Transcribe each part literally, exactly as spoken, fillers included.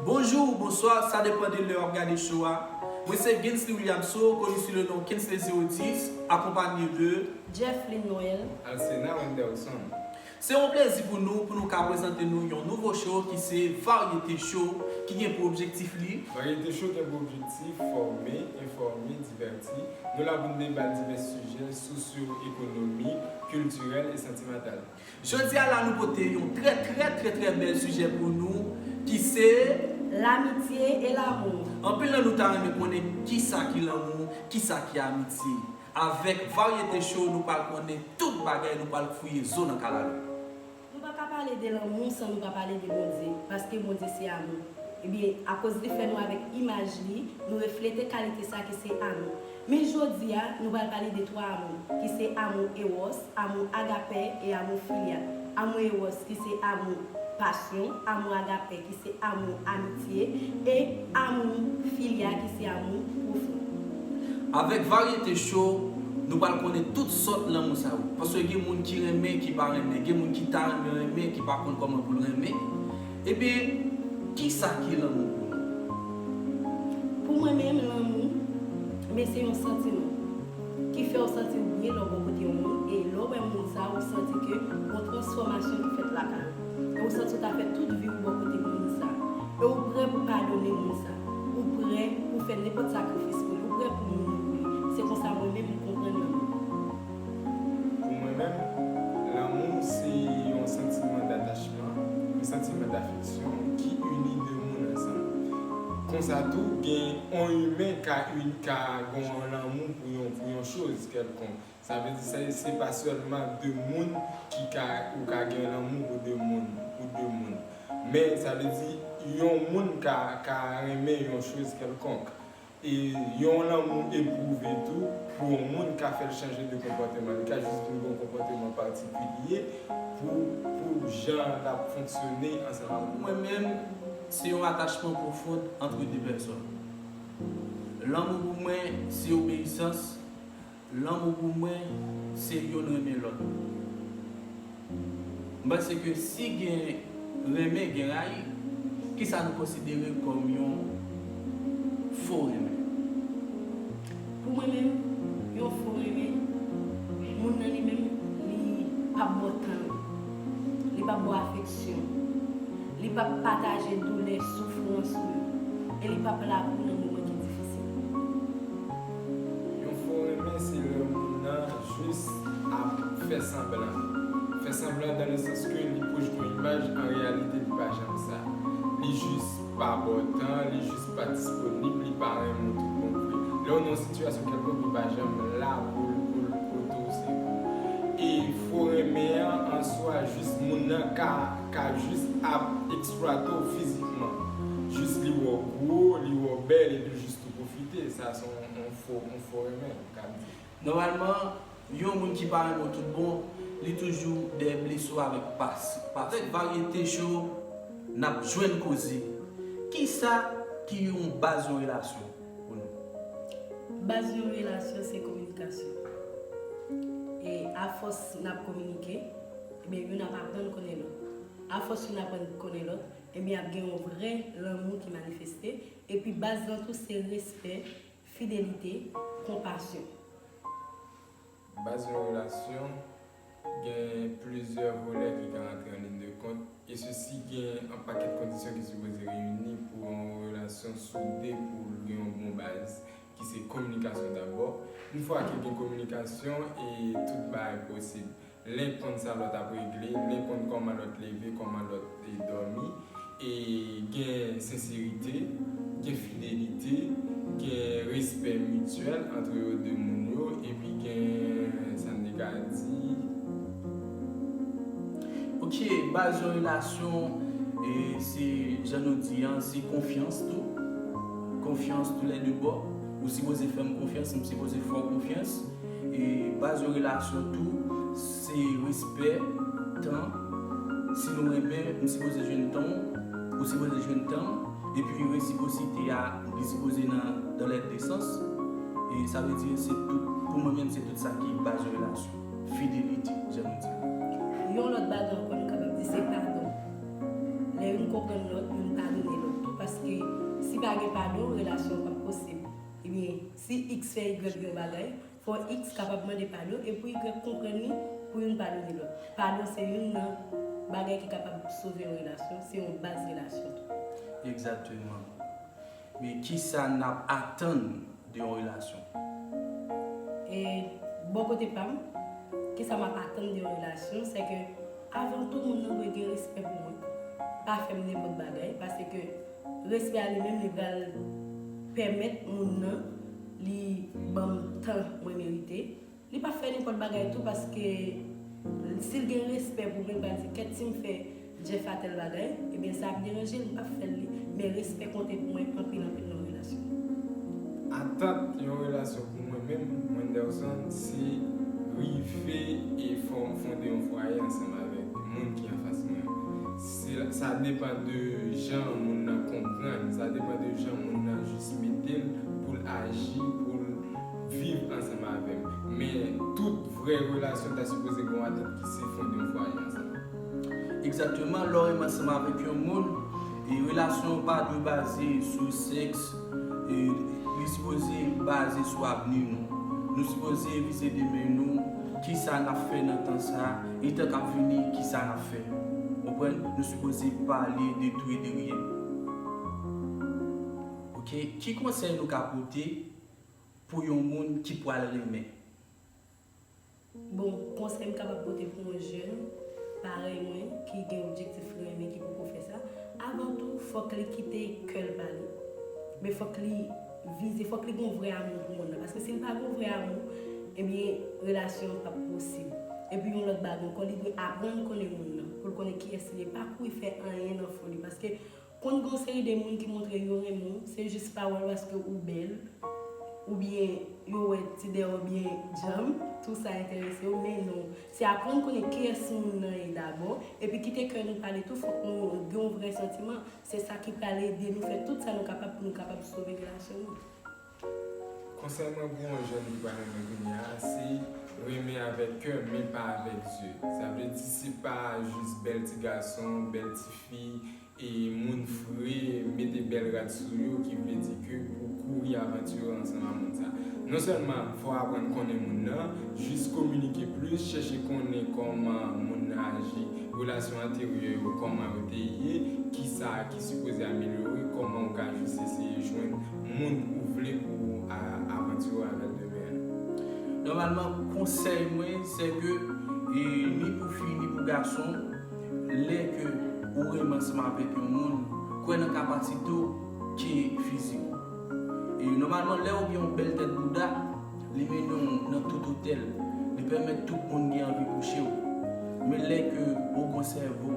Bonjou ou bonswa, sa depann de lè w ap gade show a. Mwen se Gensley Williamson, koni sou le non Kensley zewo dis, akonpanye de Jefflyn Noël, Alcena Wenderson. Se yon plezi pou nou pou nou ka prezante nou yon nouvo show ki se Varyete Show, ki gen pou objektif li. Varyete Show gen pou objektif fòme, enfòme, divèti. Nou la pou n debat divès sijè sosyo-ekonomik, kiltirèl e santimantal. Jodi a la nou pote yon trè trè trè trè bèl sijè pou nou ki se L'amitié et l'amour. Anpil nan nou ta renmen konnen kisa ki lanmou, kisa ki amitye. Avèk Varyete Show nou pral konnen tout bagay, nou pral fouye zo nan kalalou. Nou pa ka pale de lanmou san nou pa pale de Bondye, paske Bondye se amou. Ebyen, akoz li fè nou avèk imaj li, nou reflete kalite sa ki se amou. Men jodi a, nou pral pale de twa amou, ki se amou eros, amou agape e amou filia. Amou eros ki se amou pasyon, amou agape ki se amou amitye, e amou filia ki se amou pwofon. Avèk Varyete Show, nou pral konnen tout sòt lanmou sa yo. Paske gen moun ki renmen, ki pa renmen, gen moun ki ta renmen renmen, ki pa konn kòman pou l renmen. Ebyen, kisa ki lanmou pou nou? Pou mwen menm, lanmou, men se yon santiman ki fè w santi w byen lè w bò kote yon moun, e lè w wè moun sa, ou santi ke yon transfòmasyon ki fèt lakay ou. E ou santi w ta fè tout vi w bò kote moun sa. E ou prè pou padone moun sa. Ou prè pou fè nenpòt sakrifis pou li. Ou prè pou mouri pou li. Se konsa mwen menm m konprann lanmou. Pou mwen menm, lanmou se yon santiman datachman, yon santiman dafeksyon ki ini de moun ansanm. Konsa tou, gen yon imen ka ini, ka gen yon lanmou pou yon, pou yon choz kèlkonk. Sa vle di se, se pa sèlman de moun ki ka, ou ka gen lanmou pou de moun, pou de moun. Men sa vle di yon moun ka, ka renmen yon choz kèlkonk. E yon lanmou epwouve tou pou yon moun ka fè l chanje de konpòteman. Li ka jis vin gen yon konpòteman patikilye pou, pou jan l ap fonksyone ansanm ak ou. Mwen menm, se yon atachman pwofon antre de pèsòn. Lanmou pou mwen, se obeyisans. Lanmou pou mwen, se youn renmen lòt. M panse ke si gen renmen, gen rayi, kisa nou konsidere kòm yon fo renmen? Pou mwen menm, yon fo renmen, moun nan li menm, li p ap ba w tan li, li p ap ba w afeksyon, li p ap pataje doulè, soufrans ou yo, e li p ap la pou w nan moman ki difisil. Yon fo renmen se lè moun nan jis ap fè sanblan. Fè sanblan dans le sens ke li pwojte yon imaj, an reyalite li pa janm sa. Li jis pa ba w tan, li jis pa disponib, li pa renmen w tout bon vre. Lè w nan yon sitiyasyon kèlkonk, li pa janm la pou l, pou l pote w sekou. E fo renmen an, an swa, jis moun nan ka, ka jis ap eksplwate w fizikman. Jis li wè w gwo, li wè w bèl, epi l jis tou pwofite. Sa se yon, yon fo, yon fo renmen, m ka di. Nòmalman, yon moun ki pa renmen w tout bon, li toujou dèyè blesi w avèk pas, pas. Avèk Varyete Show, n ap jwenn koze. Kisa ki yon baz yon relasyon pou nou? Baz yon relasyon se kominikasyon. E afòs n ap kominike, ebyen youn ap aprann konnen lòt. Afòs youn aprann konnen lòt, ebyen ap gen yon vrè lanmou ki manifeste. Epi baz lan tou se respè, fidelite, konpasyon. Baz yon relasyon gen plizyè volè ki ka rantre an liy de kont, e sesi gen yon pakèt kondisyon ki sipoze reyini pou yon relasyon soude, pou l gen yon bon baz, ki se kominikasyon dabò. Yon fwa ke gen kominikasyon, e tout bagay posib. Len konn sa lòt ap regle, len konn kòman lòt leve, kòman lòt e dòmi. E gen senserite, gen fidelite, gen respè mityèl antre yo de moun yo, epi gen, sa n te ka di. Ok, baz yon relasyon, e, se, jan nou di an, se konfyans tou. Konfyans toulède bò. Ou sipoze fè m konfyans, m sipoze fè w konfyans. E baz yon relasyon tou, se respè, tan. Si nou renmen, m sipoze jwenn tan w, ou sipoze jwenn tan m. Epi resipwosite a, li sipoze nan, dans les deux sens. E sa vle di, se tout, pou mwen menm, se tout sa ki baz yon relasyon. Fidelite, jan nou di. Yon lòt bagay ankò nou kapab di, se padon. Lè youn konprann lòt, youn padone lòt tou. Pas pa gen padon, relasyon an p ap posib. Ebyen, si X fè Y yon bagay, fò X kapab mande padon e pou Y konprann li pou youn padone lòt. Padon se youn nan bagay ki kapab sove yon relasyon, se yon baz relasyon tou. Egzakteman. Men kisa n ap atann de yon relasyon? E bò kote pa m, kisa m ap atann de yon relasyon, se ke avan tou moun nan dwe gen respè pou mwen. Pa fè m nenpòt bagay, paske respè a li menm li pral pèmèt moun nan li ban m tan mwen merite. Li p ap fè nenpòt bagay tou paske si l gen respè pou mwen, li pral di kèt si m fè Jeff a tèl bagay, ebyen sa ap deranje l, m p ap fè l li. Men respè konte pou mwen anpil anpil nan yon relasyon. Atant yon relasyon pou mwen menm, Wenderson, se rive e fò m fonde yon fwaye ansanm avèk moun ki anfas mwen an. Se, sa depann de jan moun nan konprann, sa depann de jan moun nan jis mete l pou l aji, pou l viv ansanm avè m. Men tout vrè relasyon ta sipoze gen yon atant ki se fonde yon fwaye ansanm. Egzakteman, lè w renmen ansanm avèk yon moun, e relasyon an pa dwe baze sou sèks, e li sipoze baze sou avni nou. Nou sipoze vize demen nou, kisa n ap fè nan tan sa, e tan k ap vini, kisa n ap fè. Ou konprann? Nou sipoze pale de tou e de ryen. Ok, ki konsèy nou ka pote pou yon moun ki pral renmen? Bon, konsèy m kapab pote pou yon jèn parèy mwen ki gen objektif renmen, ki poko fè sa, avan tou, fòk li kite kè l pale. Men fòk li vize, fòk li gen yon vrè amou pou moun nan. Paske si l pa gen yon vrè amou, ebyen, relasyon an p ap posib. Epi yon lòt bagay ankò, li dwe aprann konnen moun nan, pou l konnen kiyès li ye, pa kouri fè anyen nan foli. Paske konn gen yon seri de moun ki montre yo renmen w, se jis pawòl paske ou bèl, oubyen yo wè ti dèyè w byen djanm, tou sa enterese yo, men non. Se aprann konnen kiyès moun nan ye dabò, epi kite kè nou pale tou, fòk nou gen yon vrè santiman. Se sa ki pral ede nou fè tout sa nou kapab pou nou kapab sove relasyon nou. Konsèy mwen pou yon jèn ki pral renmen kounye a, se renmen avèk kè, men pa avèk zye. Sa vle di, se pa jis bèl ti gason, bèl ti fi, e moun fre, mete bèl rad sou yo, ki vle di ke pou kouri avantire ansanm a moun sa. Non sèlman fò w aprann konnen moun nan, jis kominike plis, chèche konnen kòman moun nan aji, relasyon anterye yo, kòman yo te ye, kisa ki sipoze amelyore, kòman w ka jis eseye jwenn moun ou vle pou w avantire avè l demen an. Nòmalman, konsèy mwen, se ke e ni pou fi, ni pou gason, lè ke ou renmen ansanm avèk yon moun, kwè nan kapasite w ke fizik ou. E nòmalman, lè ou gen yon bèl tèt bouda, li mennen w nan tout otèl, li pèmèt tout moun gen anvi kouche w. Men lè ke ou gen yon sèvo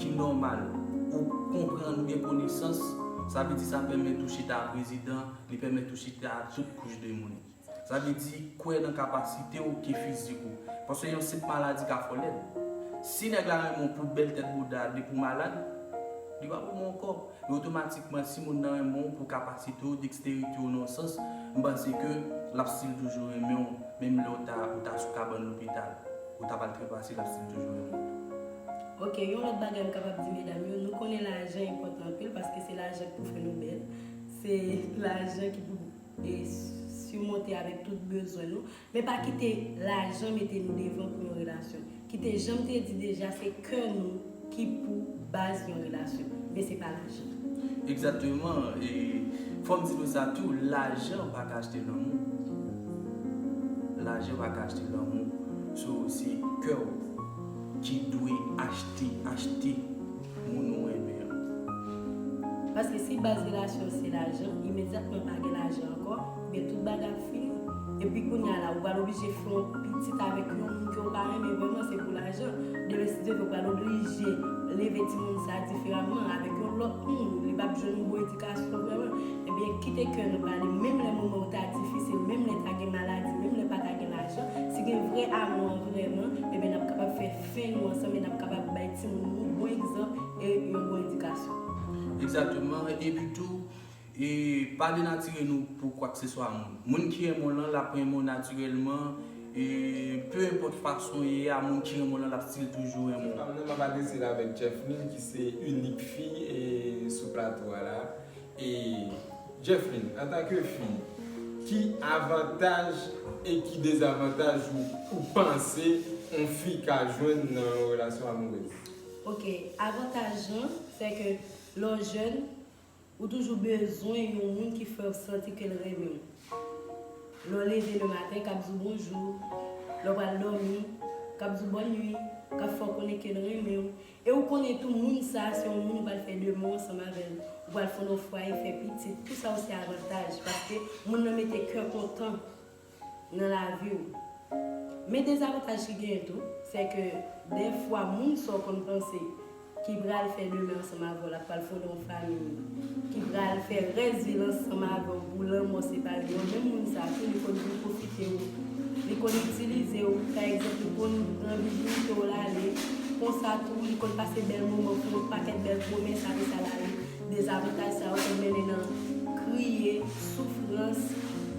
ki nòmal, ou konprann, ou gen konesans, sa vle di sa pèmèt ou chita a prezidan, li pèmèt ou chita a tout kouch de moun. Sa vle di kwè nan kapasite w ke fizik ou. Paske yon senp maladi ka fè w lèd. Si nèg la renmen w pou bèl tèt bouda, depi w malad, li p ap renmen w ankò. Men otomatikman, si moun nan renmen w pou kapasite w, deksterite w nan yon sans, m panse ke l ap still toujou renmen w, menm lè w ta, ou ta sou kabann lopital, ou ta pral trepase, l ap still toujou renmen w. Ok, yon lòt bagay m kapab di medam yo, nou konnen lajan enpòtan anpil paske se lajan ki pou fè nou bèl, se lajan ki pou e simonte avèk tout bezwen nou. Men pa kite lajan mete nou devan pou yon relasyon. Kite, jan m te di deja, se kè nou ki pou baz yon relasyon, men se pa lajan. Egzakteman. E fò m di nou sa tou, lajan pa ka achte lanmou. Lajan pa ka achte lanmou. So, se kè w ki dwe achte, achte moun ou renmen an. Paske si baz relasyon se lajan, imedyatman pa gen lajan ankò, ebyen tout bagay ap fini. Epi kounye a la, ou pral oblije fè yon pitit avèk yon moun ke w pa renmen vrèman, se pou lajan. Demen si Dye vle, ou pral oblije leve timoun sa diferaman, avèk yon lòt moun, li p ap jwenn yon bon edikasyon vrèman. Ebyen, kite kè nou pale, menm lè moman yo ta difisil, menm lè ta gen maladi, menm lè pa ta gen lajan, si gen vrè amou an vrèman, ebyen n ap kapab fè fen nou ansanm e n ap kapab bay timoun nou bon egzanp e yon bon edikasyon. Egzakteman. Epi tou, e pa denatire nou pou kwakseswa moun. Moun ki renmen w lan, l ap renmen w natirèlman. E pe enpòt fason w ye a, moun ki renmen w lan, l ap still toujou renmen w. Fanm nan, m ap adrese l avèk Jeffline, ki se inik fi e sou plato a la. E Jeffline, antanke fi, ki avantaj e ki dezavantaj ou, ou panse yon fi ka jwenn nan yon relasyon amourèz? Ok, avantaj lan, se ke lè w jèn, ou toujou bezwen yon moun ki fè w santi ke l renmen w. Lè w leve le maten, k ap di w bonjou, lè w pral dòmi, k ap di w bòn nwi, k ap fè w konnen ke l renmen w. E ou konnen tou, moun sa a se yon moun ou pral fè demen w ansanm avè l. Ou pral fonde yon fwaye, fè pitit. Tout sa yo se avantaj, paske moun nan mete kè kontan nan lavi w. Men dezavantaj ki genyen tou, se ke dèfwa moun sa w konn panse ki pral fè demen ansanm avè w, l ap pral fonde yon fanmi, ki pral fè rès vi l ansanm avè w pou lanmò separe yo, menm moun sa a tou, li konn vin pwofite w, li konn itilize w, pa egzanp, li konn pran vijinite w l ale, konsa tou, li konn pase bèl moman pou yon pakèt bèl pwomès, apre sa l ale. Dezavantaj sa yo konn mennen nan kriye, soufrans,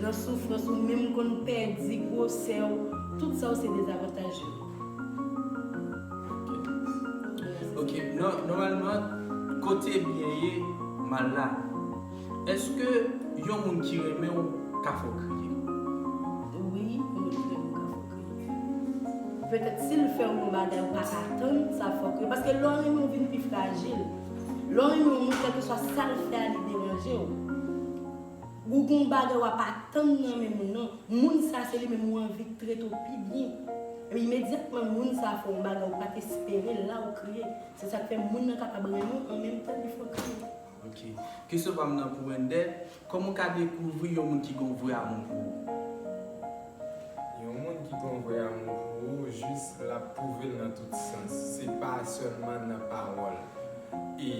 nan soufrans ou menm konn pèdi gwosè w, tout sa yo se dezavantaj yo. Ok, nò- nòmalman, kote byen ye, mal la. Èske yon moun ki renmen w ka fè w kriye? Wi, yon moun ki renmen w ka fè w kriye. Petèt si l fè w yon bagay ou pa t atann, sa fè w kriye. Paske lè w renmen w vin pi frajil. Lè w renmen yon moun, kèlkeswa sa l fè a, li deranje w. Ou gen yon bagay w ap atann nan men moun nan. Moun sa se li menm ou anvi trete w pi byen. Epi imedyatman moun sa fè w yon bagay ou pa t espere l la, ou kriye. Se sa k fè moun nan kapab renmen w an menm tan li fè w kriye. Ok. Kesyon pa m nan pou Wender, kòman w ka dekouvri yon moun ki gen yon vrè amou pou ou? Yon moun ki gen yon vrè amou pou ou, jis l ap pwouve l nan tout sans. Se pa sèlman nan pawòl. E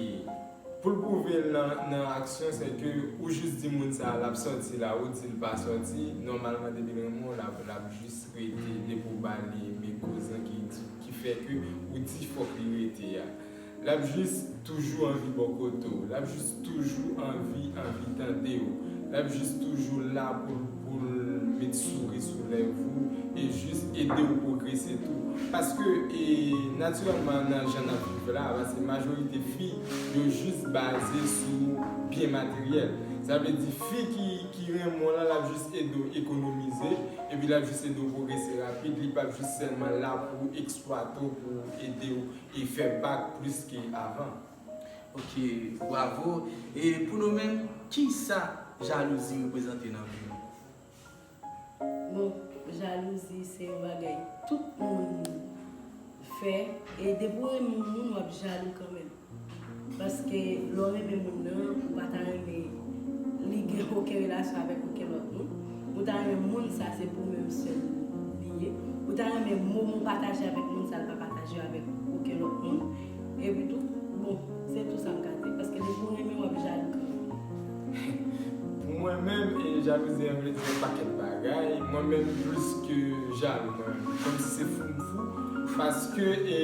pou l pwouve l nan, nan aksyon, se ke ou jis di moun sa a l ap sòti la, ou di l pa sòti, nòmalman depi l renmen w, l ap, l ap jis rete depi w ba li men kozan ki, ki fè ke ou di fòk li rete a. L ap jis toujou anvi bò kote w. L ap jis toujou anvi, anvi tande w. L ap jis toujou la pou l, pou l met souri sou lèv ou e jis ede w pwogrese tou. Paske, e, natirèlman, nan jan n ap viv la, paske majorite fi, yo jis baze sou byen materyèl. Sa vle di, fi ki, ki renmen w lan, l ap jis ede w ekonomize, epi l ap jis ede w pwogrese rapid, li p ap jis sèlman la pou eksplwate w, pou ede w e fè bak plis ke avan. Ok, bravo. E pou nou menm, kisa jalouzi reprezante nan vi nou? Bon, jalouzi se yon bagay tout moun fè, e depi w renmen yon moun, w ap jalou kanmenm. Paske lè w renmen moun nan, ou pa ta renmen li gen okenn relasyon avèk okenn lòt moun. Ou ta renmen moun sa se pou ou menm sèl li ye. Ou ta renmen moman w pataje avèk moun sa, l pa pataje avèk okenn lòt moun. Epi tou, bon, se tou sa m ka di. Paske depi w renmen, w ap jalou kanmenm. Pou mwen menm, e, jalouzi an vle di yon pakèt bagay. Mwen menm, plis ke jalou, mwen menm, kòmsi se fou m fou. Paske, e,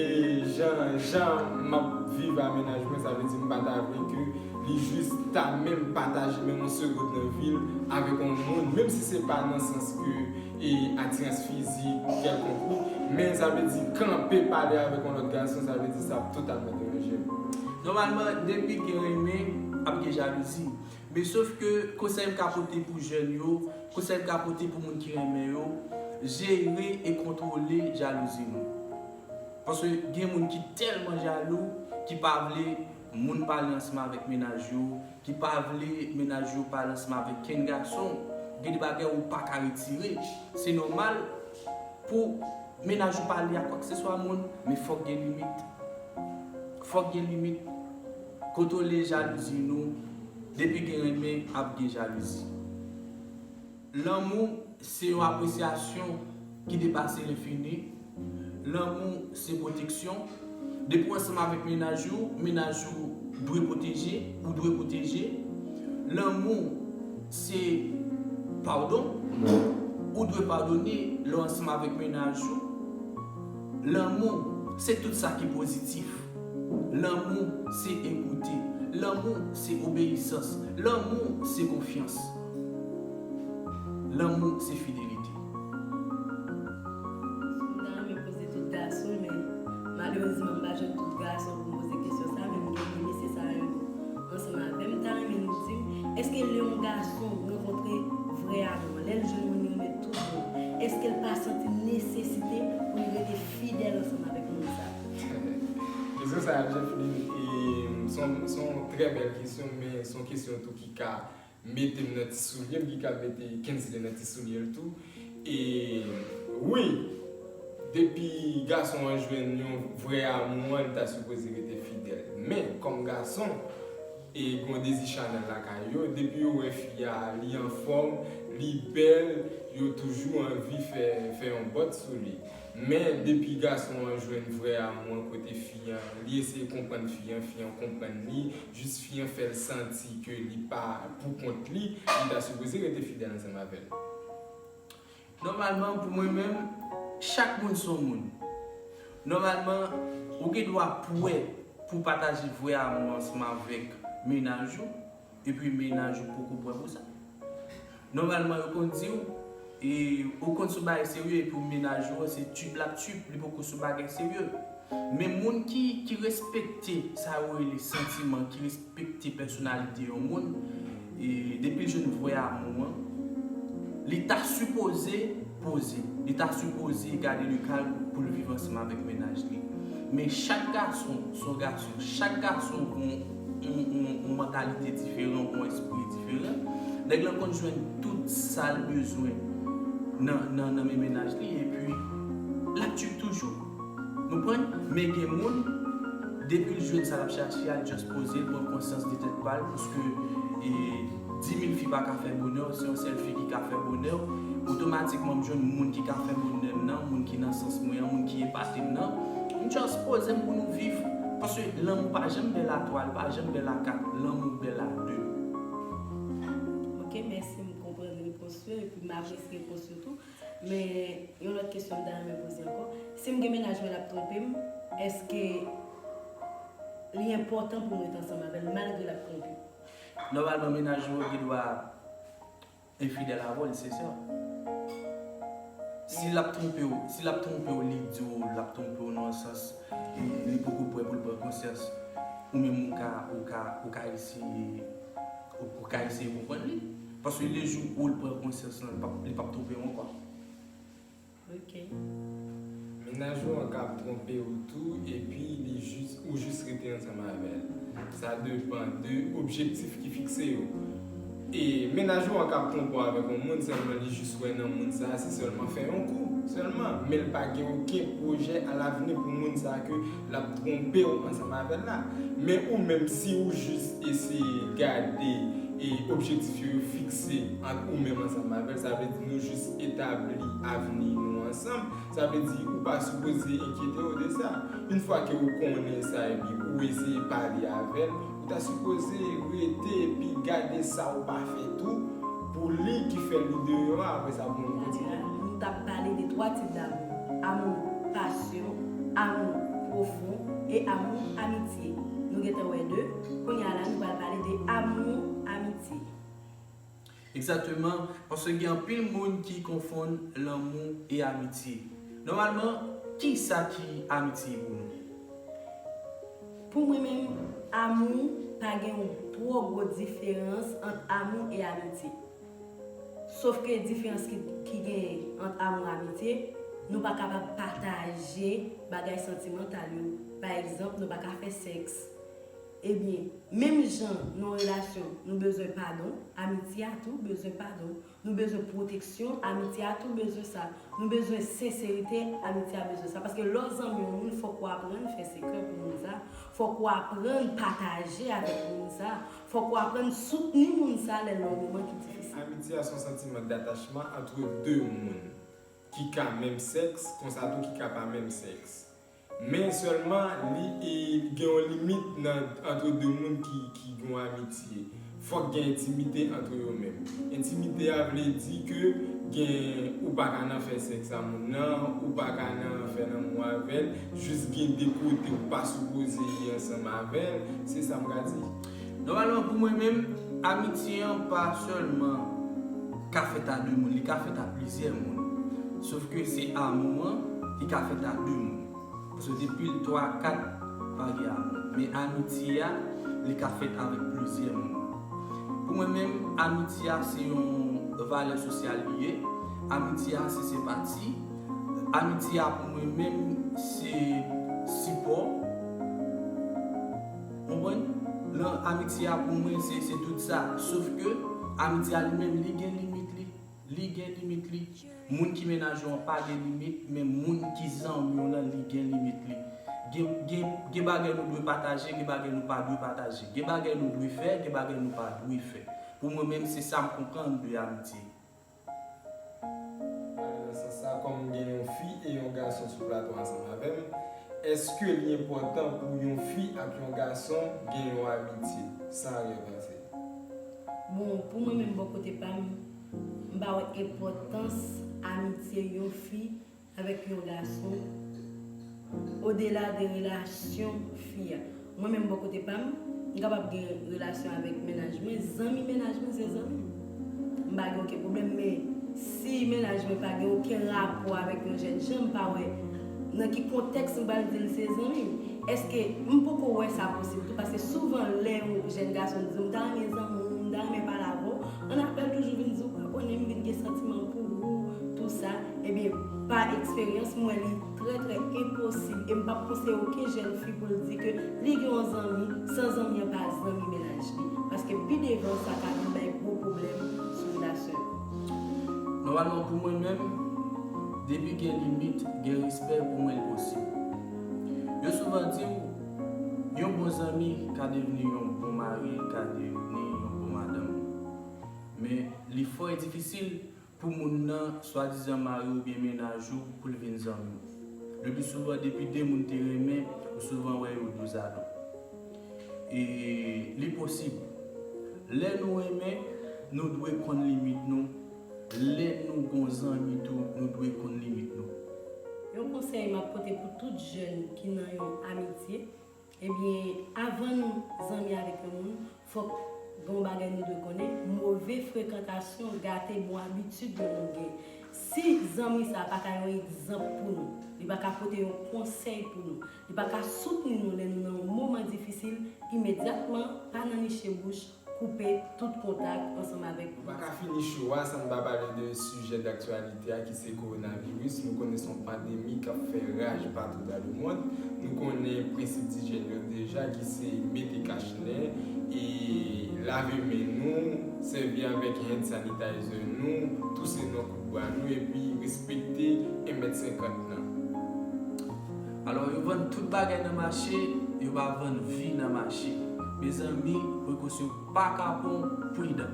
jan, jan m ap viv a mennaj mwen, sa vle di m pa ta vle ke li jis ta menm pataje menm yon segond nan vi l avèk yon moun, menm si se pa nan sans ke e atirans fizik kèlkonk ou, men sa vle di kanpe pale avèk yon lòt gason, sa vle di sa ap totalman deranje m. Nòmalman, depi gen renmen, ap gen jalouzi. Men sof ke konsèy m ka pote pou jèn yo, konsèy m ka pote pou moun ki renmen yo, jere e kontwole jalouzi nou. Paske gen moun ki tèlman jalou, ki pa vle moun pale ansanm avèk mennaj yo, ki pa vle mennaj yo pale ansanm avèk kenn gason. Gen de bagay ou pa ka retire. Se nòmal pou mennaj ou pale ak kwakseswa moun, men fòk gen limit. Fòk gen limit. Kontwole jalouzi nou. Depi gen renmen, ap gen jalouzi. Lanmou se yon apresyasyon ki depase lenfini. Lanmou se pwoteksyon. Depi w ansanm avèk mennaj ou, mennaj ou dwe pwoteje, ou dwe pwoteje. Lanmou se padon. Ou dwe padone lè w ansanm avèk mennaj ou. Lanmou se tout sa ki pozitif. Lanmou se ekoute. Lanmou se obeyisans. Lanmou se konfyans. Lanmou se fidelite. M ta renmen poze tout gason, men malerezman, m pa jwenn tout gason pou m poze kesyon sa, men m gen de mesye sa yo ansanm avè m. M ta renmen nou di m, Èske lè yon gason rankontre vrè amou an, lè l jwenn moun li renmen tout bon, èske l pa santi nesesite pou li rete fidèl ansanm avèk moun sa? Kesyon sa a, Jeffrey, e, se yon, se yon trè bèl kesyon, men se yon kesyon tou ki ka mete m nan ti soulye m, ki ka mete Kensley nan ti soulye l tou. E wi, depi gason an jwenn yon vrè amou an, li ta sipoze rete fidèl. Men, kòm gason, e gen yon dezi chanèl lakay yo, depi yo wè fi a, li anfòm, li bèl, yo toujou anvi fè, fè yon bòt sou li. Men, depi gason an jwenn vrè amou an kote fi an, li eseye konprann fi an, fi an konprann li, jis fi an fè l santi ke li pa pou kont li, li ta sipoze rete fidèl ansanm avè l. Nòmalman, pou mwen menm, chak moun se yon moun. Nòmalman, ou gen dwa pwè pou w pataje vrè amou ansanm avèk mennaj ou, epi mennaj ou poko pwè pou sa. Nòmalman, yo konn di w, e, ou konn sou bagay serye, epi mennaj ou se tchip l ap tchip, li poko sou bagay serye. Men moun ki, ki respekte sa yo rele santiman, ki respekte pèsonalite yon moun, e, depi l jwenn vrè amou an, li ta sipoze poze, li ta sipoze gade le kalm pou l viv ansanm avèk mennaj li. Men chak gason se yon gason, chak gason gen yon, yon, yon, yon mantalite diferan, yon espri diferan. Nèg lan konn jwenn tout sa l bezwen nan, nan, nan men mennaj li, epi l ap tchip toujou. Nou konprann? Men gen moun, depi l jwenn sa l ap chache a, l just poze, l pran konsyans de tèt pa l, paske, e, di mil fi pa ka fè bonè w, se yon sèl fi ki ka fè bonè w. Otomatikman, m jwenn moun ki ka fè bonè m nan, moun ki nan sans mwen an, moun ki epate m nan. M just poze m pou nou viv. Paske lanmou pa janm bèl a twa, l pa janm bèl a kat, lanmou bèl a de. Ok, mèsi, m konprann repons yo, epi m apresye repons yo tou. Men, yon lòt kesyon m ta renmen poze ankò. Si m gen mennaj mwen l ap twonpe m, èske li enpòtan pou m ret ansanm avè l malgre l ap twonpe m? Nòmalman, mennaj ou gen dwa enfidèl avè w, li sensè. Si l ap twonpe w, si l ap twonpe w, li di w l ap twonpe w nan yon sans, li, li poko prè pou l pran konsyans, ou menm ou ka, ou ka, ou ka eseye, ou, ou ka eseye konprann li. Paske le jou ou l pran konsyans lan, li p ap, li p ap twonpe w ankò. Ok. Mennaj ou an ka ap twonpe w tou, epi li jis, ou jis rete ansanm avè l. Sa depann de objektif ki fikse yo. E mennaj ou an ka ap twonpe w avèk yon moun, sèlman li jis wè nan moun sa a, se sèlman fè yon kou, sèlman. Men l pa gen okenn pwojè alavni pou moun sa a ke l ap twonpe w ansanm avè l la. Men ou menm, si ou jis eseye gade e objektif yo, yo fikse ant ou menm ansanm avè l, sa vle di nou jis etabli avni nou ansanm, sa vle di ou pa sipoze enkyete w de sa. Yon fwa ke ou konnen sa epi ou eseye pale avè l, ou ta sipoze rete epi gade sa ou pa fè tou pou li ki fè li deyò a, apre sa pou nou kontinye. Nou t ap pale de twa tip damou. Amou pasyon, amou pwofon e amou amitye. Nou gentan wè de. Kounye a la, nou pral pale de amou amitye. Egzakteman, paske gen anpil moun ki konfonn lanmou e amitye. Nòmalman, kisa ki amitye pou nou? Pou mwen menm, amou pa gen yon twò gwo diferans ant amou e amitye. Sof ke diferans ki, ki genyen ant amou e amitye, nou pa kapab pataje bagay santimantal yo. Pa egzanp, nou pa ka fè sèks. Ebyen, menm jan nan yon relasyon, nou bezwen padon, amitye a tou bezwen padon. Nou bezwen pwoteksyon, amitye a tou bezwen sa. Nou bezwen senserite, amitye a bezwen sa. Paske lè w zanmi yon moun, fòk ou aprann fè sekrè pou moun sa. Fòk ou aprann pataje avèk moun sa. Fòk ou aprann soutni moun sa lè l nan yon moman ki difisil. Amitye a se yon santiman datachman ant de moun ki ka menm sèks, konsa tou ki ka pa menm sèks. Men sèlman, li, e, li gen yon limit nan, ant de moun ki, ki gen yon amitye. Fòk gen entimite ant yo menm. Entimite a vle di ke gen, ou pa ka nan fè sèks a moun nan, ou pa ka nan fè lanmou avè l, jis gen de kote ou pa sipoze ye ansanm avè l, se sa m ka di. Nòmalman, pou mwen menm, amitye an pa sèlman ka fèt a de moun, li ka fèt a plizyè moun. Sof ke se amou an ki ka fèt a de moun. Paske depi l twa, kat, pa gen amou. Men amitye a, li ka fèt avèk plizyè moun. Pou Mwen menm, amitye a se yon valè sosyal li ye. Amitye a se senpati. Amitye a pou mwen menm se sipò. Konprann? Lan amitye a pou mwen se, se tout sa. Sof ke amitye a li menm li gen limit li. Li gen limit li. Moun ki menaj ou an pa gen limit, men moun ki zanmi w lan li gen limit li. Gen, gen, gen bagay nou dwe pataje, gen bagay nou pa dwe pataje. Gen bagay nou dwe fè, gen bagay nou pa dwe fè. Pou mwen menm, se sa m konprann de amitye. Ale nan sans sa, kòm m gen yon fi e yon gason sou plato ansanm avè m, èske li enpòtan pou yon fi ak yon gason gen yon amitye san arrière pensée? Bon, pou mwen menm bò kote pa m, m pa wè enpòtans amitye yon fi avèk yon gason odela de relasyon fi a. Mwen menm bò kote pa m, m kapab gen relasyon avèk mennaj mwen, zanmi mennaj mwen se zanmi m. M pa gen okenn pwoblèm, men si mennaj mwen pa gen okenn rapò avèk yon jèn jan, m pa wè nan ki kontèks m pral di l se zanmi m. Èske m poko wè sa posib tou, paske souvan lè yon jèn gason di m ta renmen zanmi w, m ta renmen pale avè w, an apèl toujou vin di w pa konnen m vin gen santiman pou ou, tou sa, ebyen pa eksperyans m wè li trè trè enposib e m p ap konseye okenn jèn fi pou l di ke li gen yon zanmi san zanmi an pa zanmi mennaj li, paske pi devan sa ka vin bay gwo pwoblèm sou relasyon yo. Nòmalman pou mwen menm, depi gen limit, gen respè, pou mwen l posib. Yo souvan di w, yon bon zanmi ka devni yon bon mari, ka devni yon bon madanm. Men li fò e difisil pou moun nan swadizan mari oubyen mennaj ou pou l vin zanmi w. Le pli souvan depi de moun te renmen, ou souvan wè yo dozado. E li posib. Lè nou renmen, nou dwe konn limit nou. Lè nou gon zanmi tou, nou dwe konn limit nou. Yon konsèy m ap pote pou tout jèn ki nan yon amitye, ebyen, avan nou zanmi avèk yon moun, fòk gen yon bagay nou dwe konnen, move frekantasyon gate bon abitid yon moun gen. Si zanmi sa pa ka yon egzanp pou nou, li pa ka pote yon konsèy pou nou, li pa ka soutni nou lè nou nan yon moman difisil, imedyatman, pa nan niche bouch, koupe tout kontak ansanm avèk Nou pa ka fini show a san n pa pale de sijè daktyalite a ki se kowonaviris. Nou konnen se yon pandemi k ap fè raj patou dans le monde. Nou konnen prensip dijyèn yo deja ki se mete kach nen e lave men nou, sèvi avèk hand sanitizer nou, touse nan kout bwa nou epi respekte en mèt senkant nan. Alò, yo vann tout bagay nan mache, yo pa vann vi nan mache. Mezanmi, prekosyon pa ka pran w pridan.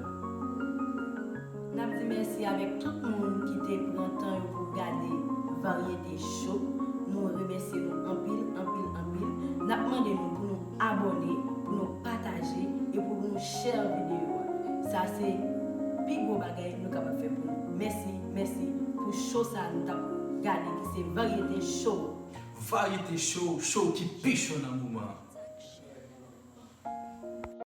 N ap di mèsi avèk tout moun ki te pran tan yo pou gade Varyete Show. Nou remèsye nou anpil, anpil, anpil. N ap mande nou pou nou abòne, pou nou pataje e pou nou share videyo a. Sa se pi gwo bagay nou kapab fè pou nou. Mèsi, mèsi pou show sa nou t ap gade ki se Varyete Show. Varyete Show, show ki pi cho nan moman an.